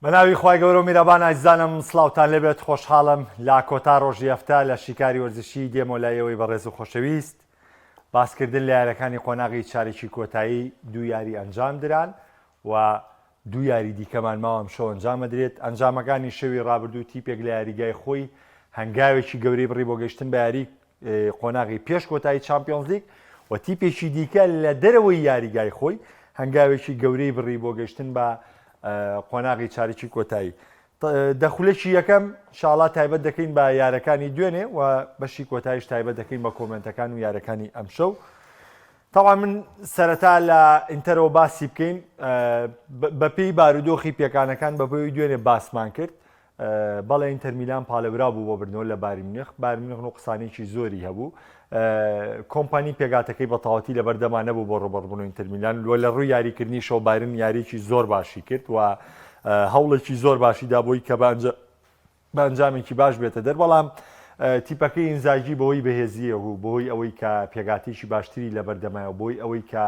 بەناوی خوای گەورە و میرەبان ئازیزانم سڵاوتان لێبێت خۆشحاڵم لە کۆتا ڕۆژی هەفتە لە شیکاری وەرزشی دێمەوە لای ئێوەی بەڕێز و خۆشەویست باسکردن لە یارەکانی قۆناغی چارێکی کۆتایی دوو یاری ئەنجام دران و دوو یاری دیکەمان ماوە ئەمشەو ئەنجام ئەدرێت ئەنجامەکانی شەوی ڕابردوو تیپێک لە یاریگای خۆی هەنگاوێکی گەورەی بڕی بۆ گەشتن بە یاری قۆناغی پێش کۆتایی چامپیۆنزلیگ و تیپێکی دیکە لە دەرەوەی یاریگای خۆی هەنگاوێکی گەورەی بڕی بۆ گەشتن بە قۆناغی چارەکی کۆتایی. دە خولەکی یەکەم شاڵا تایبەت دەکەین بە یارەکانی دوێنێ و بەشی کۆتایش تایبەت دەکەین بە کۆمنتەکان و یارەکانی ئەمشەو. تاوان من سەرەتا لە ئینتەرەوە باسی بکەین بەپێی بارودۆخی پێکانەکان بەپێی دوێنێ باسمان کرد بەڵێ ئینتەر میلان پاڵێوراو بوو بۆ بردنەوە لە بایرن میونخ، بایرن میونخ نوقسانێکی زۆری هەبوو، کۆمپانی پێکهاتەکەی بە تەواوەتی لەبەردەما نەبوو بۆ ڕووبەڕووبوونەوەی ئینتەر میلان و لە ڕووی یاریکردنیشەوە بایرن یارییەکی زۆر باشی کرد و هەوڵێکی زۆر باشی دا بۆی کە بە ئەنجامێکی باش بێتە دەر، بەڵام تیپەکەی ئینزاگی بەهۆی بەهێزییەوە و بەهۆی ئەوەی کە پێکهاتەیەکی باشتری لەبەردەمایە و بەهۆی ئەوەی کە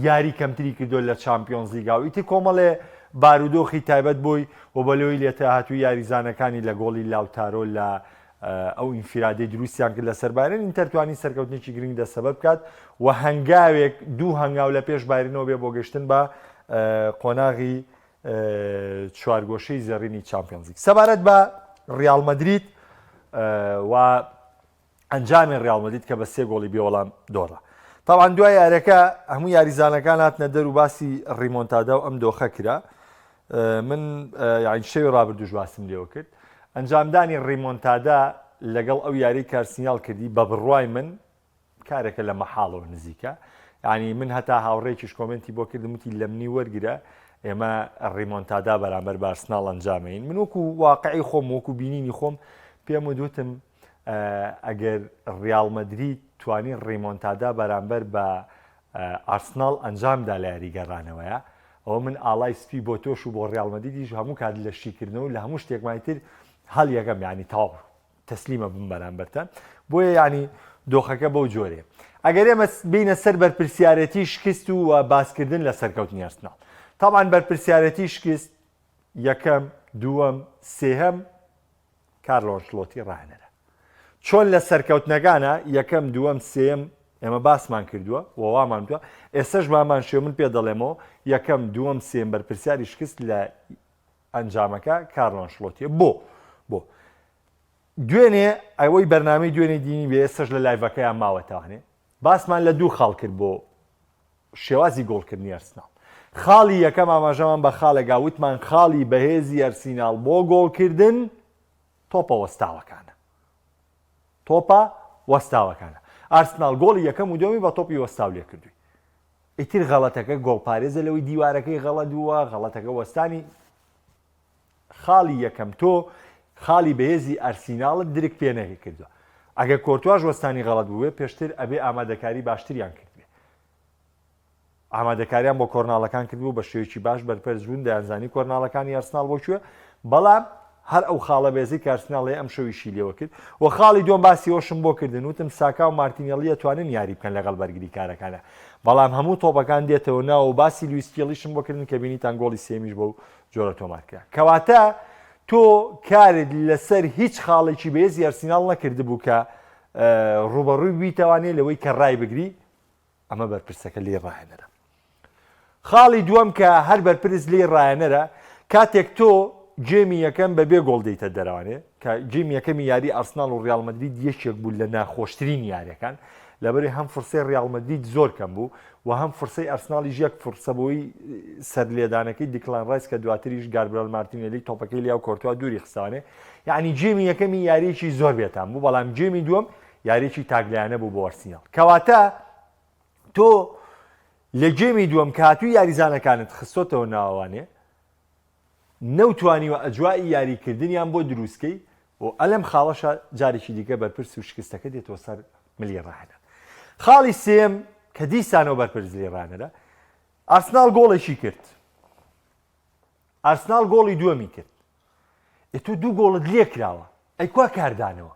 یاری کەمتری کردووە لە چامپیۆنزلیگا و ئیتر کۆمەڵێ بارودۆخی تایبەت بۆی و بەلۆی لێتاهاتووی یاریزانەکانی لە گۆڵی لاوتارۆ لە ئەو ئینفرادەی دروستیان کرد لەسەر بایرن ئینتەر توانی سەرکەوتنێکی گرنگ دەستەبەر بکات و هەنگاوێک دوو هەنگاو لە پێش بایرنەوە بێ بۆ گەشتن بە قۆناغی چوارگۆشەی زێڕینی چامپیۆنزلیگ سەبارەت بە ڕیاڵ مەدرید و ئەنجامی ڕیاڵ مەدرید کە بە سێ گۆڵی بێوەڵام دۆڕا. تاوان دوای یاریەکە هەموو یاریزانەکان هاتنە دەر و باسی ڕیمۆنتادا و ئەم دۆخە کرا من یاین شەوی ڕابردوش باسم لێوە کرد ئەنجامدانی ڕیمۆنتادا لەگەڵ ئەو یاری کارسینیال کردی بە بڕوای من کارێکە لە مەحاڵەوە نزیکە یعنی من هەتا هاوڕێکیش کۆمنتی بۆ کردم وتی لەمنی وەرگرە ئێمە ڕیمۆنتادا بەرامبەر بارسناڵ ئەنجامین من وەکو واقعی خۆم وەکو بینینی خۆم پێم وتم ئەگەر ریاڵ مەدرید توانی ریمۆنتادا بەرامبەر بە ئارسناڵ ئەنجامدا لە یاری گەڕانەوەیە، ئەوە من ئاڵای سپی بۆ تۆش و بۆ ریاڵ مەدریدیش هەموو کات لە شیکردنەوە و لە هەموو شتێکمانی تر هەڵیەکەم یانی تەواو تەسلیمە بم بەرامبەرتان بۆیە یانی دۆخەکە بەو جۆرەیە ئەگەر ئێمە بینە سەر بەرپرسیارەتی شکست و باسکردن لە سەرکەوتنی ئەرسناڵ تاوان بەرپرسیارەتی شکست یەکەم دووەم سێهەم کارلۆ ئەنچلۆتی ڕاهێنەرە. چۆن لە سەرکەوتنەکانا یەکەم، دووەم، سێیەم ئێمە باسمان کردووە و وامان وتووە، ئێستەش بامان شێوە من پێ دەڵێمەوە یەکەم، دووەم، سێیەم بەرپرسیاری شکست لە ئەنجامەکە کارلۆ ئەنچلۆتیە. بۆ؟ بۆ؟ دوێنێ ئەوەی بەرنامەی دوێنێ دینی بێ ئێستەش لە لایڤەکەیان ماوەتەوانێ باسمان لە دوو خاڵ کرد بۆ شێوازی گۆڵکردنی ئەرسناڵ. خاڵی یەکەم ئاماژەمان بە خاڵێکا وتمان خاڵی بەهێزی ئەرسیناڵ بۆ گۆڵکردن تۆپە وەستاوەکانە. تۆپە وەستاوەکانە. ئارسناڵ گۆڵی یەکەم و دووەمی بە تۆپی وەستاو لێکردووی. ئیتر غەڵەتەکە گۆڵپارێزە لەوەی دیوارەکەی غەڵەت بووە، غەڵەتەکە وەستانی خاڵی یەکەم تۆ خاڵی بەهێزی ئەرسیناڵت درک پێ نەکردووە. ئەگەر کۆرتواش وەستانی غەڵەت بووبێ پێشتر ئەبێ ئامادەکاری باشتریان کردبێ. ئامادەکاریان بۆ کۆرناڵەکان کردبوو بە شێوەیەکی باش بەرپەرچ بوون دەیانزانی کۆرناڵەکانی ئەرسناڵ بۆ کوێ بەڵام هەر ئەو خاڵە بێزی کە ئەرسناڵ هەیە ئەمشەویشی لێوە کرد و خاڵی دووەم باسی ئەوەشم بۆ کردن وتم ساکا و مارتینێڵی ئەتوانن یاری بکەن لەگەڵ بەرگریکارەکانە بەڵام هەموو تۆپەکان دێتەوە ناو و باسی لویس کێڵیشم بۆ کردن کە بینیتان گۆڵی سێمیش بەو جۆرە تۆمار کرا کەواتە تۆ کارت لەسەر هیچ خاڵێکی بەهێزی ئەرسیناڵ نەکردبوو کە ڕوبەڕووی بیتەوانێ لەوەی کە ڕای بگری ئەمە بەرپرسەکە لێی ڕاهێنەرە. خاڵی دووەم کە هەر بەرپرس لێی ڕاهێنەرە، کاتێک تۆ گێمی یەکەم بە بێ گۆڵ دێیتە دەرەوانێ، کە گێمی یەکەمی یاری ئارسناڵ و ڕیاڵ مەدرید یەکێک بوو لە ناخۆشترین یاریەکان، لەبەرئەوەی هەم فرسەی ڕیاڵ مەدرید زۆر کەم بوو و هەم فرسەی ئارسناڵیش یەک فرسە بۆی سەرلێدانەکەی دیکلان ڕایس کە دواتریش گابریێل مارتینێلی تۆپەکەی لیا و کۆرتوا دووری خستانێ، یعنی گێمی یەکەمی یاریەکی زۆر بێتام بوو، بەڵام گێمی دووەم یاریەکی تاکلایەنە بوو بۆ ئەرسیناڵ کەواتە تۆ لە گێمی دووەم کە هاتووی یاریزانەکانت خستۆتەوە ناوانێ نەوتوانیوە ئەجوای یاریکردنیان بۆ دروستکەی و ئەلم خاڵەشە جارێکی دیکە بەرپرس و شکستەکە دێتەوە سەر ملی ڕاهێنەر خاڵی سێم کە دیسانەوە بەرپرس لی ڕانەرە ئارسناڵ گۆڵێکی کرد ئارسناڵ گۆڵی دووەمی کرد ئێ تۆ دوو گۆڵت لێ کراوە ئەی کوا کاردانەوە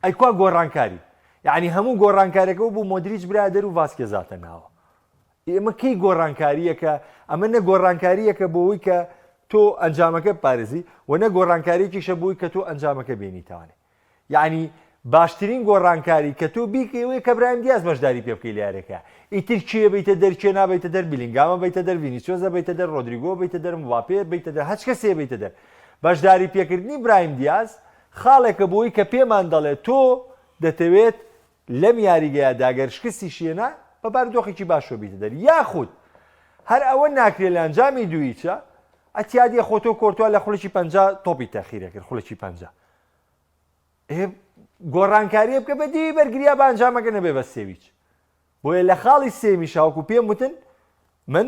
ئەی کوا گۆڕانکاری یعنی هەموو گۆڕانکارەکە بوو مۆدریچ برادەر و ڤاسکێزاتە ناوە ئێمە کەی گۆڕانکاریەکە ئەمە نە گۆڕانکاریەکە بۆ ئەوەی کە. تۆ ئەنجامەکە بپارێزی و نە گۆڕانکاریەکیشە بۆی کە تۆ ئەنجامەکە بێنیتەوانێ یەعنی باشترین گۆڕانکاری کە تۆ بیکەی ئەوەیە کە برایم دیاز بەشداری پێ بکەی لە یاریەکە ئیتر کێ بیتە دەر کێ نابیتە دەر بیلینگامە بیتە دەر ڤینیسیۆزە بیتە دەر ڕۆدریگۆ بیتە دەر مباپێ بیتە دەر هەچ کەسێ بیتە دەر بەشداری پێکردنی برایم دیاز خاڵێکە بۆی کە پێمان دەڵێ تۆ دەتەوێت لەم یاریگەیەدا گەر شکستیشی هێنا بە بارودۆخێکی باشەوە بیتە دەر یاخود هەر ئەوە ناکرێت لە ئەنجامی دوویچە ئەتیادیە خۆ تۆ کۆرتوا لە خولەکی 50 تۆپی تەخیرە کرد خولەکی 50 ئێ گۆڕانکاریە بکە بە دیوی بەرگریا بە ئەنجامەکە نەبێ بە سێویچ بۆیە لە خاڵی سێمیش هاوکو پێم وتن من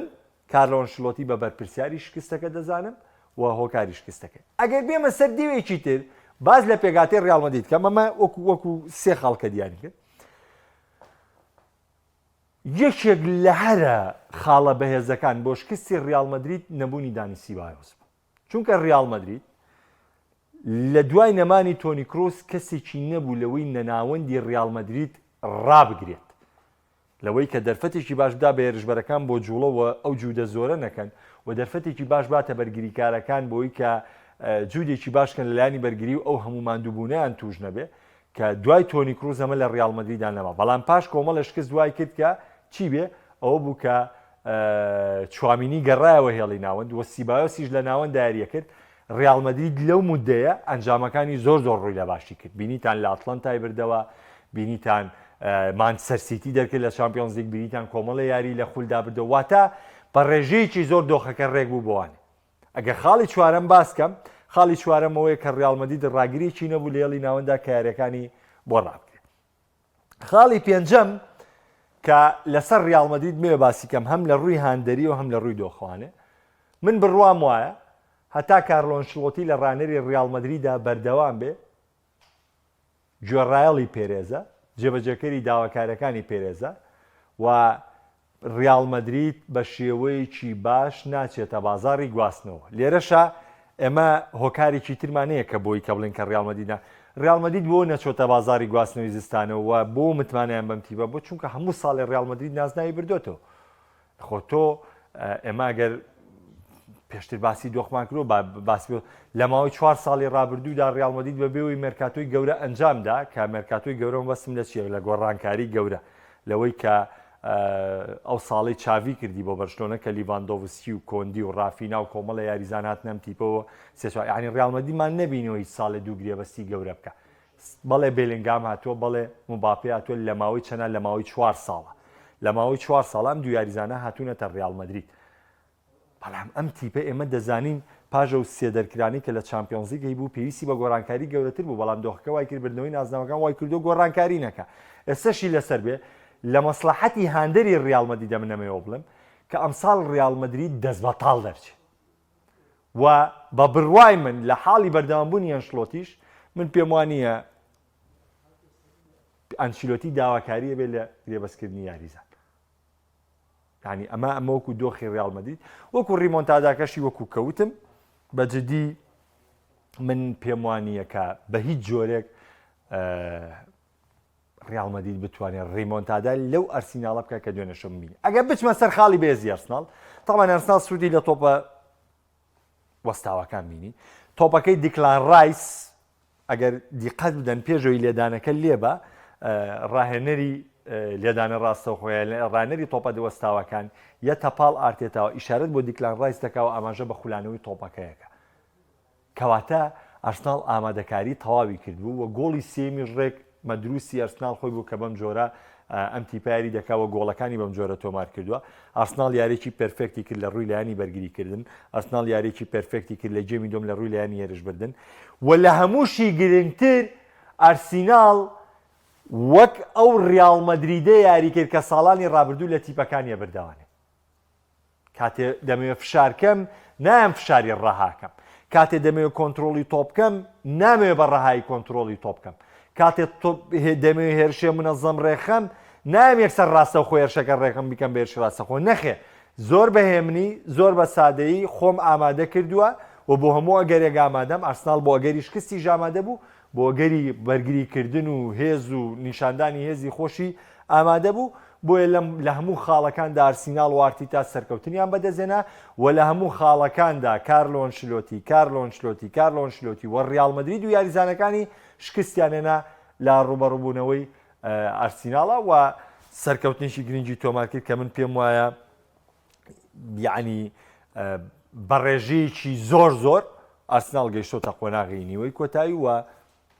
کارلۆ ئەنشلۆتی بە بەرپرسیاری شکستەکە دەزانم و هۆکاری شکستەکەی. ئەگەر بێمە سەر دیوێکی تر باس لە پێکهاتەی ڕیاڵ مەدرید کەم ئەمە وەکو وەکو سێ خاڵ کە دیاری کرد یەکێک لە هەرە خاڵە بەهێزەکان بۆ شکستی ڕیاڵ مەدرید نەبوونی دانی سیبایۆس بوو چونکە ڕیاڵ مەدرید لە دوای نەمانی تۆنی کرۆس کەسێکی نەبوو لەوەی نەناوەندی ڕیاڵ مەدرید ڕابگرێت لەوەی کە دەرفەتێکی باش بدا بە هێرشبەرەکان بۆ جوڵە و ئەو جوودە زۆرە نەکەن و دەرفەتێکی باش باتە بەرگریکارەکان بۆی کە جوودێکی باش کەن لە لایەنی بەرگری و ئەو هەموو ماندووبوونەیان تووش نەبێ کە دوای تۆنی کروز ئەمە لە ڕیاڵ مەدریدا نەما بەڵام پاش کۆمەڵە شکست وای کرد کە چی بێ ئەوە بوو کە چوامینی گەڕایەوە هێڵی ناوەند و سیبایۆسیش لە ناوەند یاریە کرد ڕیاڵ مەدرید لەو مودەیە ئەنجامەکانی زۆر زۆر ڕووی لە باشی کرد، بینیتان لە ئەتڵەنتای بردەوە، بینیتان مانچستەر سیتی دەرکرد لە چامپیۆنزلیگ، بینیتان کۆمەڵێ یاری لە خولدا بردەوە، واتە بە ڕێژەیەکی زۆر دۆخەکە ڕێک بوو بۆوان. ئەگەر خاڵی چوارەم باس کەم، خاڵی چوارەم ئەوەیە کە ڕیاڵ مەدرید ڕاگرێکی نەبوو لە هێڵی ناوەندا کە یاریەکانی بۆ ڕابگرێت. خاڵی پێنجەم کە لەسەر ڕیاڵ مەدرید مێ باسی کەم هەم لە ڕووی هاندەری و هەم لە ڕووی دۆخوانێ من بڕوام وایە هەتا کارلۆ ئەنشلۆتی لە ڕانەری ڕیاڵ مەدریدا بەردەوام بێ گوێڕایەڵی پێرێزە جێبەجێکەری داواکارەکانی پێرێزە و ڕیاڵ مەدرید بە شێوەیەکی باش ناچێتە بازاڕی گواستنەوە، لێرەشا ئێمە هۆکارێکی ترمان هەیە کە بۆی کە بڵێین کە ڕیاڵ مەدرید نا ڕیاڵ مەدرید بۆ نەچۆتە بازاڕی گواستنەوەی زستانەوە و بۆ متمانەیان بەم تیپە بۆ چونکە هەموو ساڵێ ڕیاڵ مەدرید نازناوی بردۆتەوە خۆ تۆ ئێمە ئەگەر پێشتر باسی دۆخمان کرۆ باس لە ماوەی چوار ساڵی ڕابردوودا ڕیاڵ مەدرید بە بێوەی مێرکاتۆی گەورە ئەنجامدا کە مێرکاتۆی گەورەم بەسم لە چیە لە گۆڕانکاری گەورە لەوەی کە ئەو ساڵەی چاڤی کردی بۆ بەرشلۆنە کە لیڤاندۆڤسکی و کۆندی و ڕافینا و کۆمەڵە یاریزان هاتنە ئەم تیپەوە سێ چوار یانی ڕیاڵ مەدریدمان نەبینیوە هیچ ساڵێ دوو گرێبەستی گەورە بکە بەڵێ بێلینگام هاتووە بەڵێ مباپێ هاتووە لە ماوەی چەنە لە ماوەی چوار ساڵە لە ماوەی چوار ساڵە ئەم دوو یاریزانە هاتوونەتە ڕیاڵ مەدرید بەڵام ئەم تیپە ئێمە دەزانین پاش ئەو سێ دەرکرانەی کە لە چامپیۆنزلیگ هەیبوو پێویستی بە گۆڕانکاری گەورەتر بوو، بەڵام دۆخەکە وایکرد بردنەوەی نازناوەکان وایکردووە گۆڕانکاری نەکا. ئێستەشی لەسەر بێ لە مەسڵەحەتی هاندەری ریال مەدریدە من ئەمەوێ بڵێم کە ئەمساڵ ریال مەدرید دەستبەتاڵ دەرچێ و بە بڕوای من لە حاڵی بەردەوامبوونی ئەنشلۆتیش من پێم وانییە ئەنچیلۆتی داواکاری ئەبێ لە گرێبەستکردنی یاریزان. یانی ئەمە ئەمە وەکو دۆخی ڕیاڵ مەدرید وەکو ڕیمۆنتاداکەشی وەکو کەوتم بە جدی من پێم وانییە کە بە هیچ جۆرێک ڕیاڵ مەدرید بتوانێت ڕیمۆنتادا لەو ئەرسیناڵە بکە کە دوێنێ شەو بینی ئەگەر بچمە سەر خاڵی بێزی ئەرسناڵ تاوان ئەرسناڵ سوودی لە تۆپە وەستاوەکان بینی تۆپەکەی دیکلان ڕایس ئەگەر دیقەت بدەن پێش ئەوەی لێدانەکە لێبا ڕاهێنەری لێدانە ڕاستەوخۆیە ڕانەری تۆپە وەستاوەکان یەتە پاڵ ئارتێتاوە ئیشارەت بۆ دیکلان ڕایس دەکا و ئاماژە بە خولانەوەی تۆپەکەیەکە کەواتە ئەرسناڵ ئامادەکاری تەواوی کردبوو و گۆڵی سێیەمیش ڕێک مەدروسی ئەرسناڵ خۆی بوو کە بەم جۆرە ئەم تیپە یاری دەکا و گۆڵەکانی بەم جۆرە تۆمار کردووە. ئارسناڵ یاریی perfect ی کرد لە ڕووی لایەنی بەرگریکردن، ئارسناڵ یاریی perfect ی کرد لە game ی دووەم لە ڕووی لایەنی هێرشبردن و لە هەمووشی گرنگتر ئارسیناڵ وەک ئەو ڕیاڵ مەدریدە یاری کرد کە ساڵانی ڕابردوو لە تیپەکانیە بردەوانێ. کاتێ دەمەوێ فشار کەم نایەم فشاری ڕەها کەم کاتێ دەمەوێ کۆنترۆڵی تۆپ کەم نامەوێ بە ڕەهایی کۆنترۆڵی تۆپ کەم کاتێ دەمەوێ هێرشێ منەزەم ڕێخەم نایەم یەکسەر ڕاستەوخۆ هێرشەکە ڕێخەم بیکەم بە هێرشی ڕاستەخۆ نەخێ زۆر بە هێمنی زۆر بە سادەیی خۆم ئامادە کردووە و بۆ هەموو ئەگەرێک ئامادەم ئارسناڵ بۆ ئەگەری شکستیش ئامادە بوو بۆ ئەگەری بەرگریکردن و هێز و نیشاندانی هێزی خۆشی ئامادە بوو. بۆیە لەم لە هەموو خاڵەکاندا ئارسیناڵ و ئارتیتا سەرکەوتنیان بەدەستهێنا و لە هەموو خاڵەکاندا کارلۆ ئەنشلۆتی، کارلۆ ئەنشلۆتی، کارلۆ ئەنشلۆتی و ڕیاڵ مەدرید و یاریزانەکانی شکستیان هێنا لە ڕووبەڕووبوونەوەی ئارسیناڵا و سەرکەوتنێکی گرنگی تۆمار کرد کە من پێم وایە یعنی بە ڕێژەیەکی زۆر زۆر ئارسناڵ گەیشتۆتە قۆناغی نیوەی کۆتایی و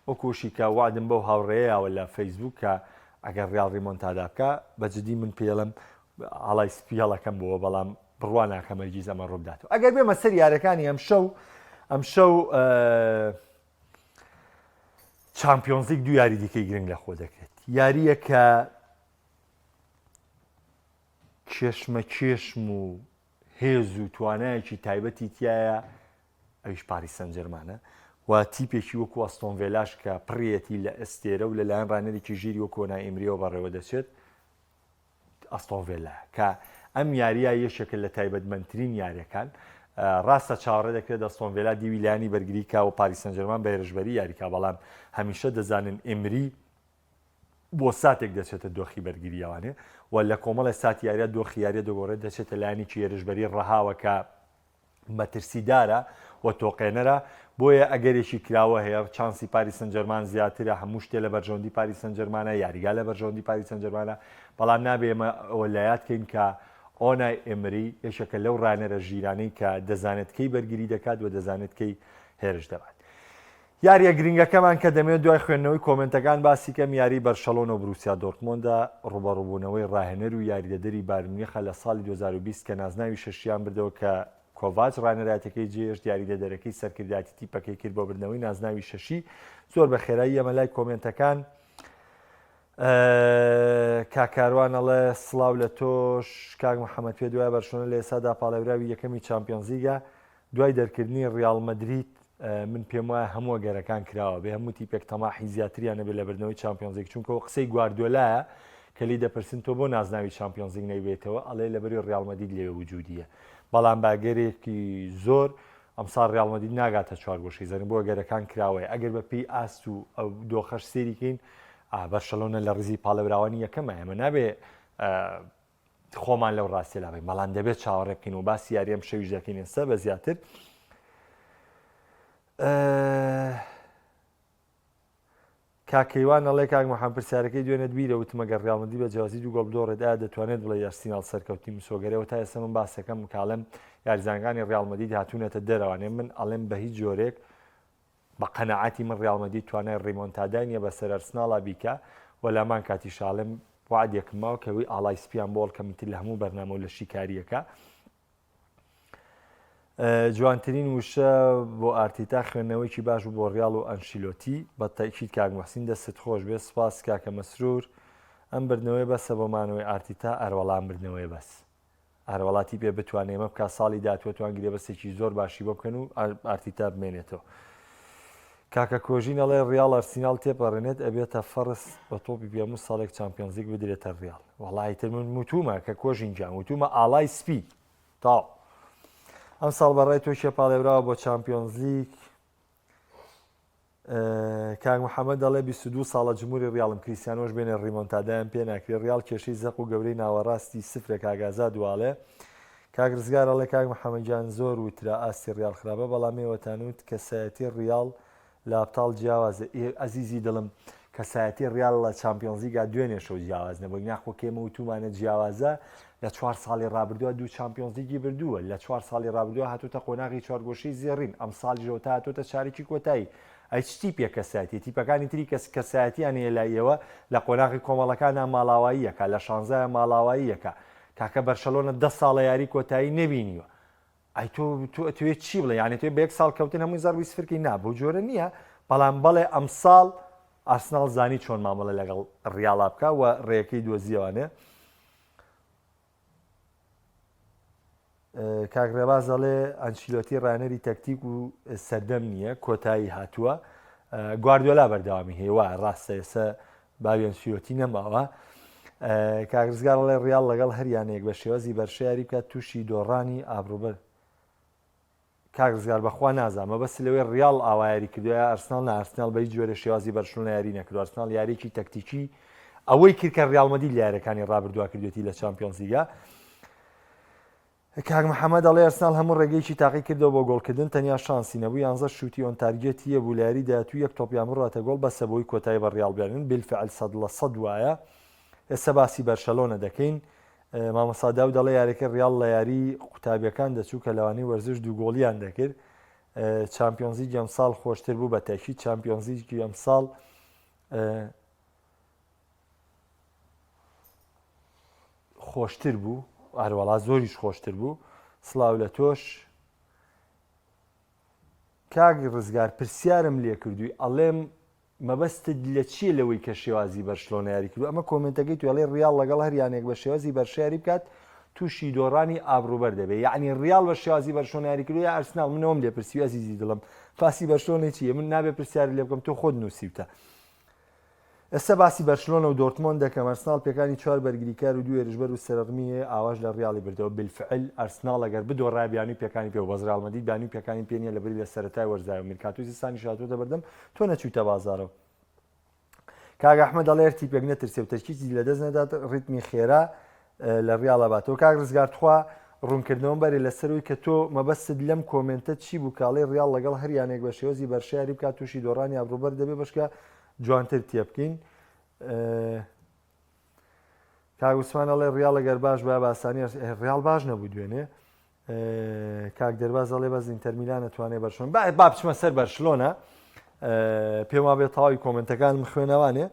وەکوشی کە وەعدم بەو هاوڕێیەوە لە فەیسبوک کە ئەگەر ڕیاڵ ڕیمۆنتادا بکە بە جدی من پێڵم ئاڵای سپی هەڵەکەم بووە بەڵام بڕوا ناکەم هەرگیز ئەمە ڕووبداتەوە ئەگەر بێمە سەر یارەکانی ئەم شەو ئەم شەو چامپیۆنزیک دوو یاری دیکەی گرنگ لە خۆ دەکرێت یاریە کە کێشمە کێشم و هێز و توانایەکی تایبەتی تایە ئەویش پاریس سەنجەرمانە و تیپێکی وەکو ئەستۆن ڤێلاش کە پڕیەتی لە ئەستێرە و لەلایەن ڕانەرێکی ژیری وەکو ئۆنای ئیمریەوە بەڕێوە دەچێت ئەستۆن ڤێلا کە ئەم یاریە یەکێکە لە تایبەتمەندترین یاریەکان ڕاستە چاوەڕێ دەکرێت ئەستۆن ڤێلا دیوی لایەنی بەرگری کا و پاریس سەنجەرمان بە هێرشبەری یاریکا بەڵام هەمیشە دەزانن ئیمری بۆ ساتێک دەچێتە دۆخی بەرگرییەوانێ و لە کۆمەڵێ ساتی یاریە دۆخی یاریە دەگۆڕێت دەچێتە لایەنێکی هێرشبەری ڕەهاوە کە مەترسیدارە و تۆقێنەرە، بۆیە ئەگەرێکی کراوە هەیە چانسی پاریس سانجێرمان زیاترە، هەموو شتێ لە بەرژەوەندی پاریس سانجێرمانە، یاریگا لە بەرژەوەندی پاریس سانجێرمانە، بەڵام نابێ ئێمە ئەوە لەیاد کەین کە ئۆنای ئێمری یەکێکە لەو ڕانەرە ژیرانەی کە دەزانێت کەی بەرگری دەکات و دەزانێت کەی هێرش دەبات. یاریە گرنگەکەمان کە دەمەوێت دوای خوێندنەوەی کۆمێنتەکان باسی کەم یاری بەرشەلۆنە و بروسیا دۆرتمۆندە، ڕوبەڕوبوونەوەی ڕاهێنەر و یاریدەدەری بایرن میونخە لە ساڵی 2020 کە نازناوی شەشیان بردەوە کە کۆڤاچ ڕاهێنەرایەتەکەی جێهێشت یاریدەدەرەکەی سەرکردایەتی تیپەکەی کرد بۆ بردنەوەی نازناوی شەشی زۆر بە خێرایی ئەمە لای کۆمێنتەکان کاک کاروان ئەڵێ سڵاو لە تۆش کاک محەممەد پێ دوای بەرشۆنە لە ئێستادا پاڵێوراوی یەکەمی چامپیۆنزلیگە دوای دەرکردنی ڕیاڵ مەدرید من پێم وایە هەموو ئەگەرەکان کراوە بێ هەموو تیپێک تەماحی زیاتریان نەبێت لە بردنەوەی چامپیۆنزلیگ چونکە قسەی گواردیۆلایە کە لی دەپرسن تۆ بۆ نازناوی چامپیۆنزلیگ نەیبێتەوە ئەڵێ لەبەری ڕیاڵ مەدرید لەوێ وجودیە بەڵام باگەرێکی زۆر ئەمساڵ ڕیاڵ مەدرید ناگاتە چوارگۆشەی زەرن بۆ ئەگەرەکان کراوەیە ئەگەر بە پێی ئاست و ئەو دۆخەش سێریکەین بەرشەلۆنە لە ڕیزی پاڵێوراوانی یەکەمە ئێمە نابێ خۆمان لەو ڕاستیە لابەین بەڵام دەبێت چاوەڕێ بکەین و باسی یاری ئەم شەویش دەکەین ئێستا بە زیاتر کاک کەیوان ئەڵێ کاک محەممەد پرسیارەکەی دوێنێت بیرە وتم ئەگەر ڕیاڵ مەدرید بە جیاوازی دوو گۆڵ بدۆڕێت ئایا دەتوانێت بڵێ ئەرسیناڵ سەرکەوتنی مسۆگەرەوە تا ئێستا من باسەکەم کاڵم یاریزانەکانی ڕیاڵ مەدرید هاتوونەتە دەرەوانێ من ئەڵێم بە هیچ جۆرێک بە قەناعەتی من ڕیاڵ مەدرید توانای ڕیمۆنتادای نیە بەسەر ئەرسناڵا بیکا و لامان کاتیش ئاڵێم وەعدێکم ماوە کە وی ئاڵای سپیان بۆ هەڵکەم ئیتر لە هەموو بەرنامە و لە شیکاریەکە جوانترین وشە بۆ ئارتیتا خوێندنەوەیکی باش بوو بۆ ڕیاڵ و ئەنشیلۆتی بە تەئکید کاک موحسین دەستت خۆش بێ سپاس کاکە مەسرور ئەم بردنەوەی بەسە بۆ مانەوەی ئارتیتا ئەروەڵا ئەم بردنەوەی بەس ئەروەڵا تیپێ بتوانێ ئێمە بکا ساڵی داهاتووە توان گرێبەستێکی زۆر باشی بۆ بکەن و ئارتیتا بمێنێتەوە. کاکە کۆژین ئەڵێ ڕیاڵ ئەرسیناڵ تێپەڕێنێت ئەبێتە فەرز بە تۆپی پێ هەموو ساڵێک چامپیۆنزلیگ بدرێتە ڕیاڵ وەڵی تر من وتومە کە کۆژین گیان وتومە ئاڵای سپی تاو ئەم ساڵ بەڕای تۆ کێ پاڵێوراوە بۆ چامپیۆنزلیگ کاک محەممەد دەڵێ 22 ساڵە جمهوری ڕیاڵم کریسیانۆش بێنێ ڕیمۆنتادایان پێ ناکرێ ڕیاڵ کێشەی زەق و گەورەی ناوەڕاستی سفرە کاک ئازاد واڵێ کاک ڕزگار ئەڵێ کاک محەممەد گیان زۆر وترا ئاستی ڕیاڵ خراپە بەڵام ئێوەتان وت کەسایەتی ڕیاڵ لە ئەبتاڵ جیاوازە ئێ ئەزیزی دڵم کەسایەتی ڕیاڵ لە چامپیۆنزلیگا دوێنێ شەو جیاواز نەبوو ناخۆ کێمە وتومانە جیاوازە لە چوار ساڵی ڕابردووە دوو چامپیۆنزلیگی بردووە لە چوار ساڵی ڕابردووە هاتوتە قۆناغی چوارگۆشەی زێڕین ئەم ساڵیشەوە تا هاتوتە چارەکی کۆتایی ئەی چ تیپێک کەسایەتی تیپەکانی تری کەس کەسایەتیان هەیە لای ئێوە لە قۆناغی کۆمەڵەکانا ماڵاواییەکە لە شانزایە ماڵاواییەکە کاکە بەرشەلۆنە دە ساڵە یاری کۆتایی نەبینیوە ئەی تۆ تۆ ئەتوێ چی بڵێ یعنی تۆ بە یەک ساڵ کەوتن هەمووی زەربی سفرکەی نا بەو جۆرە نییە بەڵام بەڵێ ئەمساڵ ئارسناڵ زانی چۆن مامەڵە لەگەڵ ڕیاڵا بکا و ڕێیەکەی دۆزیەوانێ کاک ڕێباز دەڵێ ئەنچیلۆتی ڕانەری تەکتیک و سەردەم نییە کۆتایی هاتووە گواردیۆلا بەردەوامی هەیە وایە ڕاستە ئێستا باوی ئەنچیلۆتی نەماوە کاک ڕزگار ئەڵێ ڕیاڵ لەگەڵ هەر یانەیەک بە شێوازی بەرشە یاری بکات تووشی دۆڕانی ئابڕووبەر کاک ڕزگار بەخوا نازانم مەبەست لەوەی ڕیاڵ ئاوا یاری کردووە یا ئەرسناڵ نا ئەرسناڵ بە هیچ جۆرێ شێوازی بەرشلۆنە یاری نەکردووە ئەرسناڵ یاریەکی تەکتیکی. ئەوەی کرد کە ریال مەدرید لە یاریەکانی ڕابردووە کردوێتی لە چامپیۆنزلیگا. کاک محەممەد ئەڵێ ئەرسناڵ هەموو ڕێگەیەکی تاقی کردەوە بۆ گۆڵکردن تەنیا شانسی نەبوو یانزە شوتی on target ی هەبوو لە یاری داهاتوو یەک تۆپیان بڕاتە گۆڵ بەسە بۆی کۆتایی بە ڕیاڵ بێنن بالفعل 100% وایە ئێستا باسی بەرشەلۆنە دەکەین مامۆستا داو دەڵێ یاریەکە ڕیاڵ لە یاری قوتابیەکان دەچوو کە لەوانەی وەرزش دوو گۆڵیان دەکرد چامپیۆنزلیگی ئەمساڵ خۆشتر بوو بە تاکید چامپیۆنزلیگی ئەمساڵ خۆشتر بوو هەروەڵا زۆریش خۆشتر بوو سڵاو لە تۆش کاک ڕزگار پرسیارم لێ کردووی ئەڵێم مەبەستت لە چییە لەوەی کە شێوازی بەرشلۆنە یاری کردو ئەمە comment ەکەی تو ئەڵێ ڕیاڵ لەگەڵ هەر یانێک بە شێوازی بەرشە یاری بکات تووشی دۆڕانی ئابڕوبەر دەبێ یعنی ڕیاڵ بە شێوازی بەرشلۆنە یاری کردو یا ئەرسناڵ من ئەوەم لێ پرسی ئەزیزی دڵم باسی بەرشلۆنەی چییە من نابێ پرسیاری لێ بکەم تۆ خۆت نووسیوتە ئێستا باسی بەرشلۆنە و دۆرتمۆند دەکەم، ئەرسناڵ پێکانی چوار بەرگریکار و دوو هێرشبەر و سەرەڕمی هەیە، ئاواش لە ڕیاڵی بردەوە، بیلفعل ئەرسناڵ ئەگەر بدۆڕایە بیانووی پێکانی پێ بوو، بەس ڕیاڵ مەدرید بیانووی پێکانی پێ نییە لەبری لە سەرەتای وەرزایەوە میرکاتۆی زستانیش هاتووەتە بەردەم تۆ نەچوویتە بازاڕەوە. کاک ئەحمەد ئەڵێ هەر تیپێک نەترسێ و تەرکیزی لەدەست نەدات ڕیتمی خێرا لە ڕیاڵ ئەباتەوە. کاک ڕزگار تخوا ڕوونکردنەوەم بەرێ لەسەر ئەوەی کە تۆ مەبەستت لەم comment ە چی بوو کە ئەڵێی ڕیاڵ لەگەڵ هەر یانەیەک بە شێوەزی بەرشە یاری بکات تووشی دۆڕانی ئابڕووبەر دەبێ بەشکە جوانتر تێبکەین. کاک عوسمان ئەڵێ ڕیاڵ ئەگەر باش بە باسانی ڕیاڵ باش نەبوو دوێنێ کاک دەرباز ئەڵێ بەس ئینتەر میلان ئەتوانێ بەرشلۆنە با با بچمە سەر بەرشلۆنە پێم وابێ تەواوی comment ەکانم خوێنەوانێ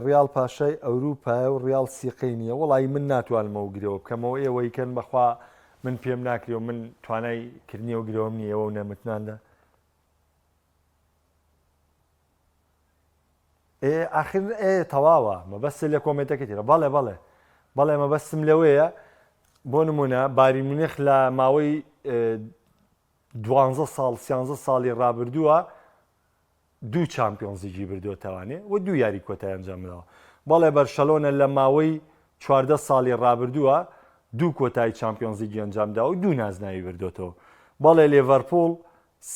ڕیاڵ پاشای ئەوروپایە و ڕیاڵ سیقەی نییە وەڵی من ناتوانم ئەو گرەوە بکەمەوە ئێوەی کەن بەخوا من پێم ناکرێ و من توانای کردنی ئەو گرەوەم نییە ئێوە و نەمتماندا ئێ ئاخر ئێ تەواوە مەبەست لە comment ەکە تێرە بەڵێ بەڵێ بەڵێ مەبەستم لەوەیە بۆ نمونە باری مونیخ لە ماوەی دوانزە ساڵ سیانزە ساڵی ڕابردووە دوو چامپیۆنزلیگی بردووەتەوانێ و دوو یاری کۆتای ئەنجامداوە. بەڵێ بەرشەلۆنە لە ماوەی 14 ساڵی ڕابردووە دوو کۆتایی چامپیۆنزلیگی ئەنجامداوە و دوو نازناوی بردووەتەوە. بەڵێ لێڤەرپوڵ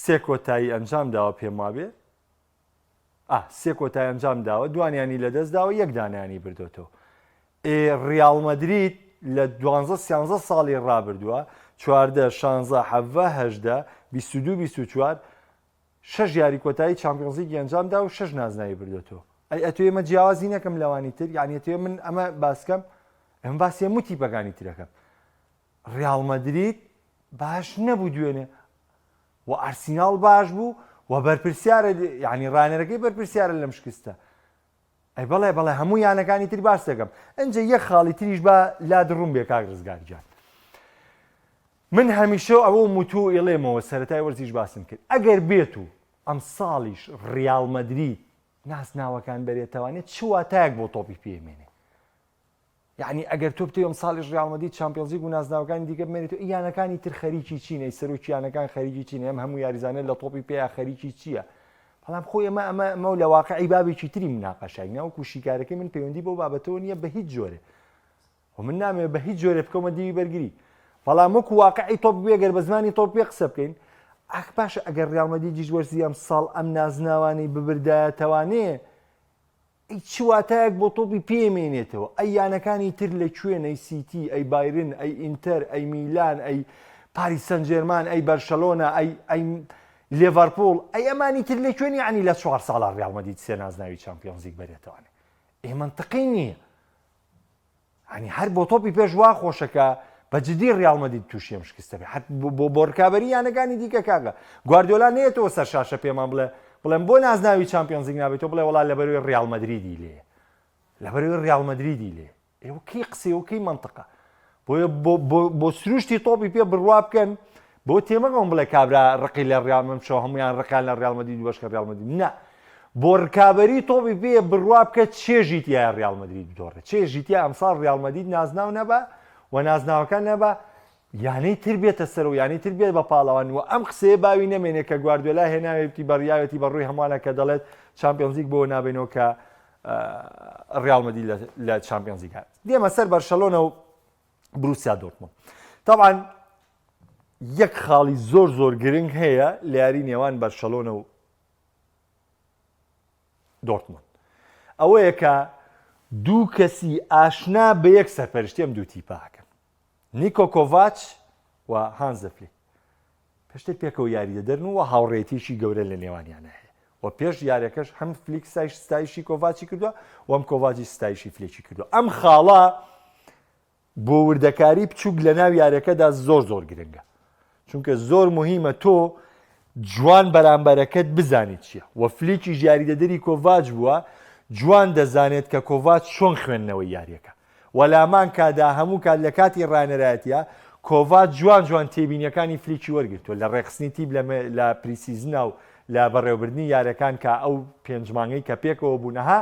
سێ کۆتایی ئەنجامداوە پێم وابێ ئا سێ کۆتای ئەنجام داوە دوانیانی لەدەست داوە یەک دانیانی بردوێتەوە ئێ ڕیاڵ مەدرید لە دوانزە سیانزە ساڵی ڕابردووە چواردە شانزە حەڤە هەژدە 22 24 شەش یاری کۆتایی چامپیۆنزلیگی ئەنجام دا و شەش نازناوی بردۆتەوە. ئەی ئەتوێ ئێمە جیاوازی نەکەم لەوانی تر؟ یعنی ئەتوێ من ئەمە باسکەم؟ ئەمە باسی هەموو تیپەکانی ترەکەم. ڕیاڵ مەدرید باش نەبوو دوێنێ و ئارسیناڵ باش بوو و بەرپرسیارە یعنی ڕانەرەکەی بەرپرسیارە لەم شکستە. ئەی بەڵێ بەڵێ هەموو یانەکانی تر باس دەکەم ئەنجە یەک خاڵی تریش با لات ڕوون بێ کاک ڕزگار گیان. من هەمیشە ئەوەم وتوو و ئیڵێمەوە سەرەتای وەرزیش باسم کرد ئەگەر بێت و ئەمساڵیش ڕیاڵ مەدرید نازناوەکان بەرێتەوانێت چ واتایەک بۆ تۆپی پێ مێنێ یعنی ئەگەر تۆ بتەوێ ئەمساڵیش ڕیاڵ مەدرید چامپیۆنزلیگ و نازناوەکانی دیکە بمێنێت و یانەکانی تر خەریکی چینە ی سەرۆکی یانەکان خەریکی چینە ئەم هەموو یاریزانە لە تۆپی پێیا خەریکی چییە بەڵام خۆی ئەمە ئەمە ئەمە لە واقعی بابێکی تری مناقەشای ناوکو شیکارەکەی من پەیوەندی بەو بابەتەوە نییە بە هیچ جۆرێ و من نامەوێت بە هیچ جۆرێ بکەومە دیوی بەرگری بەڵام وەکو واقعی تۆپ بێ گەر بە زمانی تۆپ پێ قسە بکەین ئاخ باشە ئەگەر ڕیاڵ مەدریدیش وەرزی ئەم ساڵ ئەم نازناوانەی ببردایەتەوانێ ئەی چ واتایەک بۆ تۆپی پێ مێنێتەوە ئەی یانەکانی تر لە کوێن ئەی سیتی ئەی بایرن ئەی ئینتەر ئەی میلان ئەی پاریس سەنجێرمان ئەی بەرشەلۆنە ئەی ئەی لێڤەرپوڵ ئەی ئەمانی تر لە کوێن یعنی لە چوار ساڵا ڕیاڵ مەدرید سێ نازناوی چامپیۆنزلیگ بەرێتەوانێ ئێ منطقی نییە یانی هەر بۆ تۆپی پێش وا خۆشە کە بە جدی ڕیاڵ مەدرید تووشی ئەم شکستە بێ هەر بۆ بۆ ڕکابەری یانەکانی دیکە کاکە گواردیۆلا نێتەوە سەر شاشە پێمان بڵێ بڵێم بۆ نازناوی چامپیۆنزلیگ نابێتەوە بڵێ وڵا لەبەروی ڕیاڵ مەدریدی لێ لەبەروی ڕیاڵ مەدریدی لێ ئێوە کەی قسەی و کەی مەنتقە بۆیە بۆ سروشتی تۆپی پێ بڕوا بکەن بۆ تێمەگەم بڵێ کابرا ڕقی لە ڕیاڵ من شەو هەمویان ڕقیان لە ڕیاڵ مەدرید بەشکە ڕیاڵ مەدرید نا بۆ ڕکابەری تۆپی پێ بڕوا بکە چێژی تایە ڕیاڵ مەدرید بدۆڕێ چێژی تیا ئەمساڵ ڕیاڵ مەدرید نازناو نەبا و نازناوەکان نەبا یانەی تر بێتە سەر و یانەی تر بێت بە پاڵەوان و ئەم قسەیە باوی نەمێنێ کە گواردیۆلا هێناوێتی بەڕیاوێتی بە ڕووی هەمووانە کە دەڵێت چامپیۆنزلیگ بۆ نابینەوە کە ڕیاڵ مەدرید لە چامپیۆنزلیگ هات دێمە سەر بەرشەلۆنە و بروسیا دۆرتمۆند طبعا یەک خاڵی زۆر زۆر گرنگ هەیە لە یاری نێوان بەرشەلۆنە و دۆرتمۆند ئەوەیە کە دوو کەسی ئاشنا بە یەک سەرپەرشتی ئەم دوو تیپە ئەکەن، نیکۆ کۆڤاچ و هانز فلیک. پێشتر پێکەوە یاری دەدەن و هاوڕێیەتیەکی گەورە لە نێوانیانە هەیە و پێش یاریەکەش هەم فلیک ستایشی کۆڤاچی کردووە و هەم کۆڤاچیش ستایشی فلیکی کردووە. ئەم خاڵە بۆ وردەکاری بچووک لە ناو یاریەکەدا زۆر زۆر گرنگە چونکە زۆر مهمە تۆ جوان بەرامبەرەکەت بزانیت چییە و فلیکیش یاریدەدەری کۆڤاچ بووە جوان دەزانێت کە کۆڤاچ چۆن خوێندنەوەی یاریەکە و لامان کادا هەموو کات لە کاتی ڕانەرایەتە کۆڤاچ جوان جوان تێبینیەکانی فلیکی وەرگرتووە لە ڕێکخستنی تیپ لە pre-season ا و لە بەڕێوەبردنی یارەکان کە ئەو پێنج مانگەی کە پێکەوە بوونەها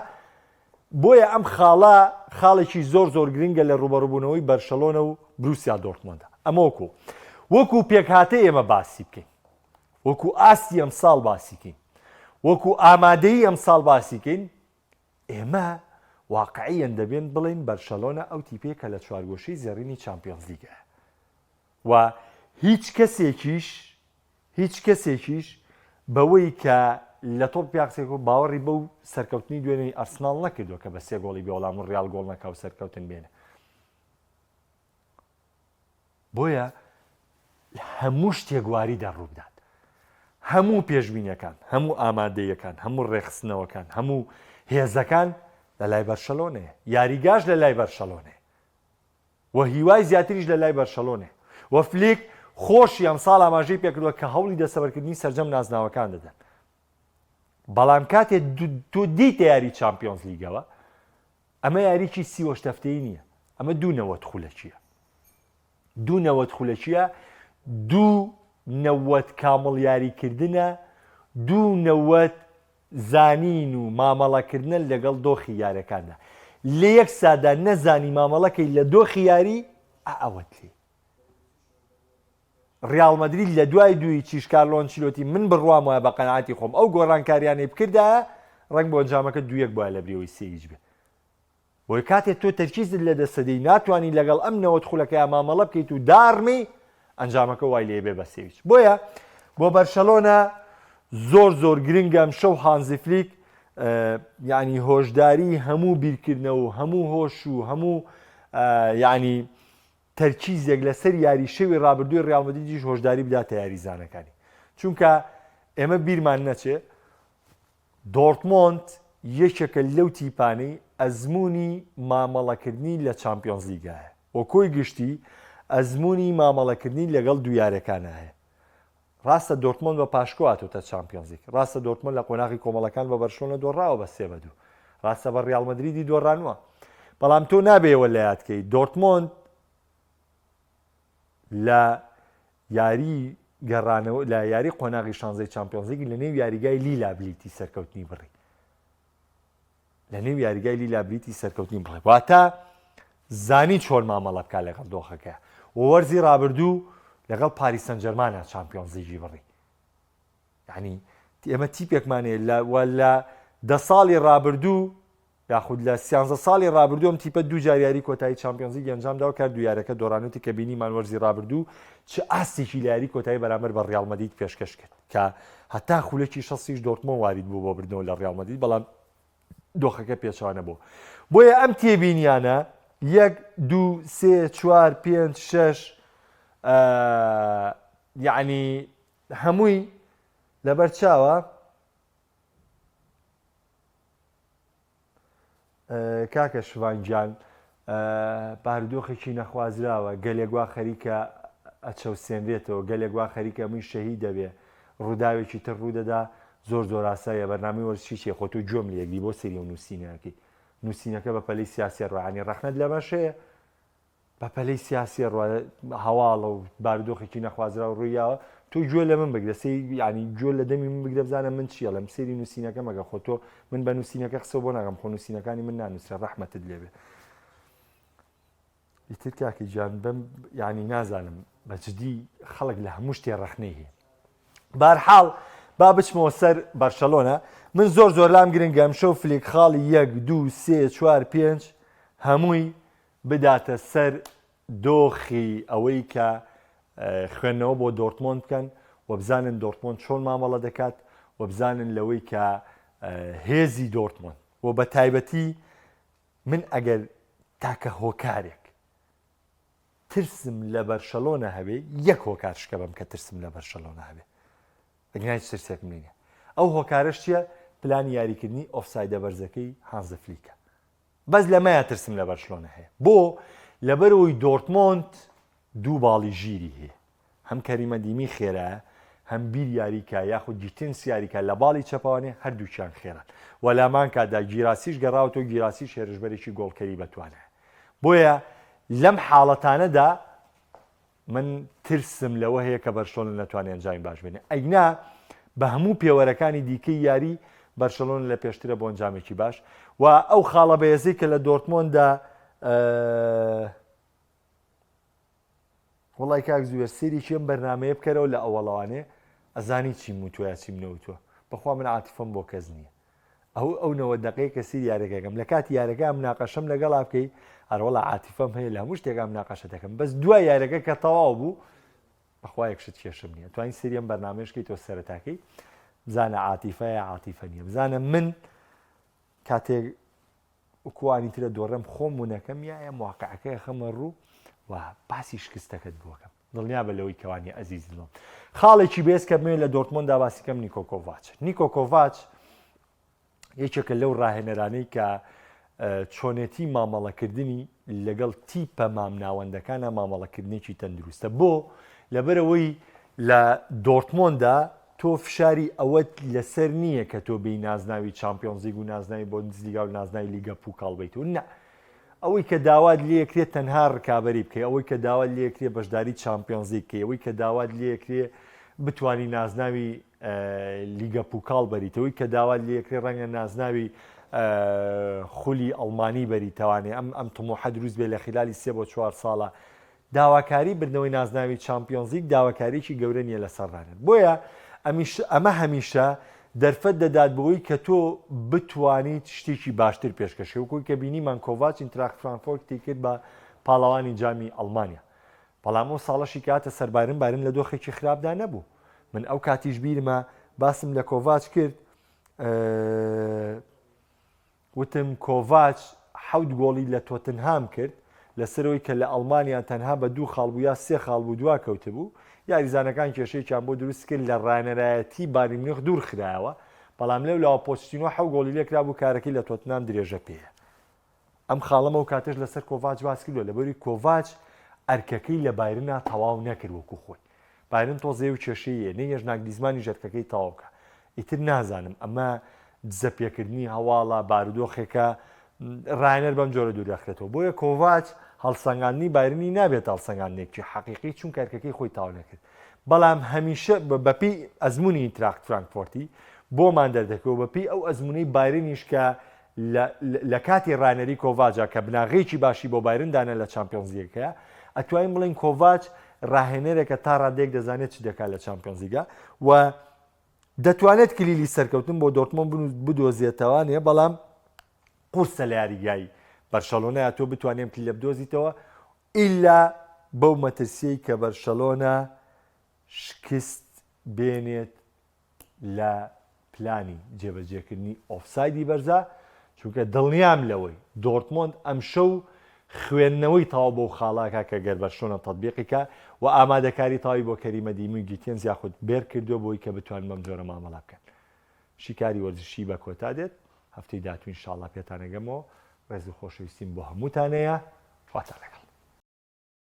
بۆیە ئەم خاڵە خاڵێکی زۆر زۆر گرنگە لە ڕووبەڕووبوونەوەی بەرشەلۆنە و بروسیا دۆرتمۆندە. ئەمە وەکو وەکو پێکهاتەی ئێمە باسی بکەین، وەکو ئاستی ئەمساڵ باسی کەین، وەکو ئامادەیی ئەمساڵ باسی کەین، ئێمە واقعیەن دەبێن بڵێین بەرشەلۆنە ئەو تیپەیە کە لە چوارگۆشەی زێڕینی چامپیۆنزلیگە و هیچ کەسێکیش هیچ کەسێکیش بەوەی کە لە تۆپی پێ قسەی کرد باوەڕی بەو سەرکەوتنی دوێنێی ئەرسناڵ نەکردووە کە بە سێ گۆڵی بێوەڵام و ڕیاڵ گۆڵ نەکا و سەرکەوتن بێنێ. بۆیە هەموو شتێک واریدا ڕووبدات. هەموو پێشبینیەکان، هەموو ئامادەیەکان، هەموو ڕێکخستنەوەکان، هەموو هێزەکان لە لای بەرشەلۆنەیە. یاریگاش لە لای بەرشەلۆنەیە. و هیوای زیاتریش لە لای بەرشەلۆنەیە و فلیک خۆشی ئەمساڵ ئاماژەی پێکردووە کە هەوڵی دەستەبەرکردنی سەرجەم نازناوەکان دەدەن بەڵام کاتێ تۆ دیتە یاری چامپیۆنز لیگەوە ئەمە یاریی سیوەشت هەفتەیی نییە ئەمە دوو نەوەت خولەکیە دوو نەوەت خولەکیە دوو نەوەت کامڵ یاریکردنە دوو نەوەت زانین و مامەڵەکردنە لەگەڵ دۆخی یارەکاندا لە یەک ساتدا نەزانی مامەڵەکەی لە دۆخی یاری ئا ئەوەت لێ ڕیاڵ مەدرید لە دوای دووی چیش کارلۆ ئەنچیلۆتی من بڕوام وایە بە قەناعەتی خۆم ئەو گۆڕانکاریانەی بکردایە ڕەنگ بۆ ئەنجامەکە دوو یەک بوایە لە بریەوەی سێ هیچ بێ بۆیە کاتێ تۆ تەرکیزت لەدەست دەدەی ناتوانی لەگەڵ ئەم 90 خولەکەیا مامەڵە بکەیت و داڕمی ئەنجامەکە وای لێ بێ بە سێویچ بۆیە بۆ بەرشەلۆنە زۆر زۆر گرنگە ئەم شەو هانزی فلیک یعنی هۆشداری هەموو بیرکردنەوە و هەموو هۆش و هەموو یعنی تەرکیزێک لەسەر یاری شەوی ڕابردووی ڕیاڵ مەدریدیش هۆشداری بداتە یاریزانەکانی چونکە ئێمە بیرمان نەچێ دۆرتمۆند یەکێکە لەو تیپانەی ئەزموونی مامەڵەکردنی لە چامپیۆنزلیگا هەیە و کۆی گشتی ئەزموونی مامەڵەکردنی لەگەڵ دوو یاریەکانا هەیە. ڕاستە دۆرتمۆند بە پاشکۆ هاتۆتە چامپیۆنزلیگ، ڕاستە دۆرتمۆند لە قۆناغی کۆمەڵەکان بە بەرشلۆنە دۆڕاوە بە سێ بە دوو، ڕاستە بە ڕیاڵ مەدریدی دۆڕانووە، بەڵام تۆ نابێ ئەوە لە یاد کەی دۆرتمۆند لە یاری گەڕانەوە لە یاری قۆناغی شانزەی چامپیۆنزلیگ لە نێو یاریگای لیلا بلیتی سەرکەوتنی بڕی لە نێو یاریگای لیلا بلیتی سەرکەوتنی بڕی واتە زانی چۆن مامەڵە بکات لەگەڵ دۆخەکە و وەرزی ڕابردوو لەگەڵ پاریس سەنجەرمانە چامپیۆنزلیگی بڕی یعنی ئێمە تیپێکمانەیە لە لە دە ساڵی ڕابردوو یاخود لە سیانزە ساڵی ڕابردوو ئەم تیپە دوو جار یاری کۆتایی چامپیۆنزلیگی ئەنجامداوە کە هەردوو یارەکە دۆڕانوتی کە بینیمان وەرزی ڕابردوو چ ئاستێکی لە یاری کۆتایی بەرامبەر بە ڕیاڵ مەدرید پێشکەش کرد کە هەتا خولەکی شەستیش دۆرتمۆند وارید بوو بۆ بردنەوە لە ڕیاڵ مەدرید بەڵام دۆخەکە پێچەوانە بوو بۆیە ئەم تێبینیانە یەک دوو سێ چوار پێنج شەش یعنی هەمووی لەبەر چاوە کاکە شڤان گیان بارودۆخێکی نەخوازراوە گەلێک وا خەریکە ئەچەوسێنرێتەوە گەلێک وا خەریکە من شەهید دەبێ ڕووداوێکی تر ڕوودەدا زۆر زۆر ئاساییە بەرنامەی وەرزشی چیە خۆ تۆ گوێم لێگری بۆ سەیری ئەو نووسینەکەی نووسینەکە بە پەلەی سیاسیە ڕوانی ڕەخنەت لەمەش هەیە بە پەلەی سیاسیە ڕوا هەواڵە و بارودۆخێکی نەخوازراو ڕوویاوە تۆ گوێ لە من بگرە سەی یعنی گوێ لە دەمی من بگرە بزانە من چی ئەڵێم سەیری نووسینەکە مەگە خۆ تۆ من بە نووسینەکە قسە بۆ ناکەم خۆ نووسینەکانی من نانووسرێ ڕەحمەتت لێبێ ئیتر کاکی گیان بەم یعنی نازانم بە جدی خەڵک لە هەموو شتێ ڕەخنەی هەیە بارحاڵ با بچمەوە سەر بەرشەلۆنە من زۆر زۆر لام گرنگە ئەمشەو فلیک خاڵی یەک دوو سێ چوار پێنج هەمووی بداتە سەر دۆخی ئەوەی کە خوێندنەوە بۆ دۆرتمۆند بکەن و بزانن دۆرتمۆند چۆن مامەڵە دەکات و بزانن لەوەی کە هێزی دۆرتمۆند و بە تایبەتی. من ئەگەر تاکە هۆکارێک ترسم لە بەرشەلۆنە هەبێ یەک هۆکار شکە بەم کە ترسم لە بەرشەلۆنە هەبێ ئەگینا هیچ ترسێکم لێ نیە ئەو هۆکارەش چییە پلانی یاریکردنی ئۆفسایدە بەرزەکەی هانزە فلیکە بەس لەمەیا ترسم لە بەرشلۆنە هەیە بۆ لەبەرەوەی دۆرتمۆند دوو باڵی ژیری هەیە هەم کەریم ئەدیمی خێرایە هەم بیر یاریکا یاخود گیتنس یاریکا لە باڵی چەپەوانێ هەردووکیان خێران و لامان کاتدا گیراسیش گەڕاوەتەوە گیراسیش هێرشبەرێکی گۆڵکەری بەتوانایە بۆیە لەم حاڵەتانەدا من ترسم لەوە هەیە کە بەرشلۆنە نەتوانێت ئەنجامی باش بێنێ ئەگنا بە هەموو پێوەرەکانی دیکەی یاری بەرشلۆنە لە پێشترە بۆ ئەنجامێکی باش و ئەو خاڵە بەهێزەی کە لە دۆرتمۆندا وەڵای کاک زوێر سەیرێکی ئەم بەرنامەیە بکەرەوە لە ئەوەڵەوانێ ئەزانی چیم وتوە یا چیم نەوتوە بەخوا من عاتیفەم بۆ کەس نییە ئەو ئەو نەوە دەقەیە کە سیر یارەکەکەم لە کاتی یارەکە مناقەشەم لەگەڵا بکەی ئەرۆڵا عاتیفەم هەیە لە هەموو شتێکا مناقەشە دەکەم بەس دوای یارەکە کە تەواو بوو بەخوا یەک شت کێشم نییە توانین سری ئەم بەرنامەیەش کەی تۆ سەرەتاکەی بزانە عاتیفەیە عاتیفە نییە بزانە من کاتێک وەکوانی ترە دۆڕێم خۆم ونەکەم یا ئەم واقعەکەی خەمە ڕوو و باسی شکستەکەت بۆکەم دڵنیا بە لەوەی کەوانی ئەزیز دڵم خاڵێکی بێز کە بمێ لە دۆرتمۆندا باسی کەم نیکۆ کۆڤاچ نیکۆ کۆڤاچ یەکێکە لەو ڕاهێنەرانەی کە چۆنێتی مامەڵەکردنی لەگەڵ تیپە مامناوەندەکانە مامەڵەکردنێکی تەندروستە بۆ لەبەرەوەی لە دۆرتمۆندا تۆ فشاری ئەوەت لەسەر نییە کە تۆ بێی نازناوی چامپیۆنزلیگ و نازناوی بۆندسلیگا و نازناوی لیگە پوکاڵ بیت و نا ئەوەی کە داوات لێکرێت تەنها ڕکابەری بکەی ئەوەی کە داوات لێکرێ بەشداری چامپیۆنزلیگ بکەی ئەوەی کە داوات لێکرێ بتانی نازناوی لیگە پوکاڵ بەریتەوەی کە داوات لێکرێ ڕەنگە نازناوی خولی ئەڵمانی بەریتەوانێ ئەم ئەم تموحە دروست بێ لە خلالی سێ بۆ چوار ساڵە داواکاری بردنەوەی نازناوی چامپیۆنزلیگ داواکارییەکی گەورە نییە لەسەر ڕانەر، بۆیە ئەمە هەمیشە دەرفەت دەدات بەوەی کە تۆ بتوانیت شتێکی باشتر پێشکەش بکەیت، وەکو کە بینیمان کۆڤاچ ئینتراخت فرانکفۆرتی کرد بە پاڵەوانی جامی ئەڵمانیا، بەڵام ئەو ساڵەشی کە هاتە سەر بایرن، بایرن لە دۆخێکی خراپدا نەبوو، من ئەو کاتیش بیرمە باسم لە کۆڤاچ کرد، وتم کۆڤاچ حەوت گۆڵی لە تۆتنهام کرد، لەسەرەوەی کە لە ئەڵمانیا تەنها بە دوو خاڵ بوو یا سێ خاڵ بوو دواکەوتبوو، یاریزانەکان کێشەیەکیان بۆ دروستکرد لە راهێنەرایەتی بایرن میونخ دوورخرایەوە، بەڵام لەولاوە پۆچتینۆ حەو گۆڵی لێکرابوو کارەکەی لە تۆتنهام درێژە پێیە. ئەم خاڵەم ئەو کاتەش لەسەر کۆڤاچ باس کردووە، لەبەری کۆڤاچ ئەرکەکەی لە بایرنا تەواو نەکرد وەکو خۆی. بایرن تۆزێ و کێشەی هەیە، نەیهێشت ناگلیزمانیش ئەرکەکەی تەواو بکا. ئیتر نازانم ئەمە دزەپێکردنی هەواڵە، بارودۆخێکە راهێنەر بەم جۆرە دوور دەخرێتەوە. بۆیە کۆڤاچ هەڵسەنگاندنی بایرنی نابێتە هەڵسەنگاندنێکی حەقیقی چونکە ئەرکەکەی خۆی تەواو نەکرد. بەڵام هەمیشە بەپێی ئەزموونی ئینتراخت فرانکفۆرتی بۆمان دەردەکەوێت و بەپێی ئەو ئەزموونەی بایرنیش کە لە کاتی ڕانەری کۆڤاجا کە بناغەیەکی باشی بۆ بایرن دانا لە چامپیۆنزلیگەکەیا، ئەتوانین بڵێین کۆڤاچ ڕاهێنەرێکە تا ڕادەیەک دەزانێت چ دەکات لە چامپیۆنزلیگا و دەتوانێت کلیلی سەرکەوتن بۆ دۆرتمۆند بدۆزێتەوانێ بەڵام قورسە لە یاریگای بەرشەلۆنەیا تۆ بتوانێت ئەم کلیلە بدۆزیتەوە ئیلا بەو مەترسیەی کە بەرشەلۆنە شکست بێنێت لە پلانی جێبەجێکردنی ئۆفسایدی بەرزە، چونکە دڵنیام لەوەی دۆرتمۆند ئەمشەو خوێندنەوەی تەواو بەو خاڵە ئەکا کە گەر بەرشلۆنە تەتبیقی کا و ئامادەکاری تەواوی بۆ کەریم ئەدیمی و گیتێنز یاخود بێر کردووە بۆی کە بتوانن بەم جۆرە مامەڵە بکەن. شیکاری وەرزشی بە کۆتا دێت، هەفتەی داهاتوو ان شاءاللە پێتان ئەگەمەوە، ڕێز و خۆشەویستیم بۆ هەمووتان هەیە، خواتان لەگەڵ.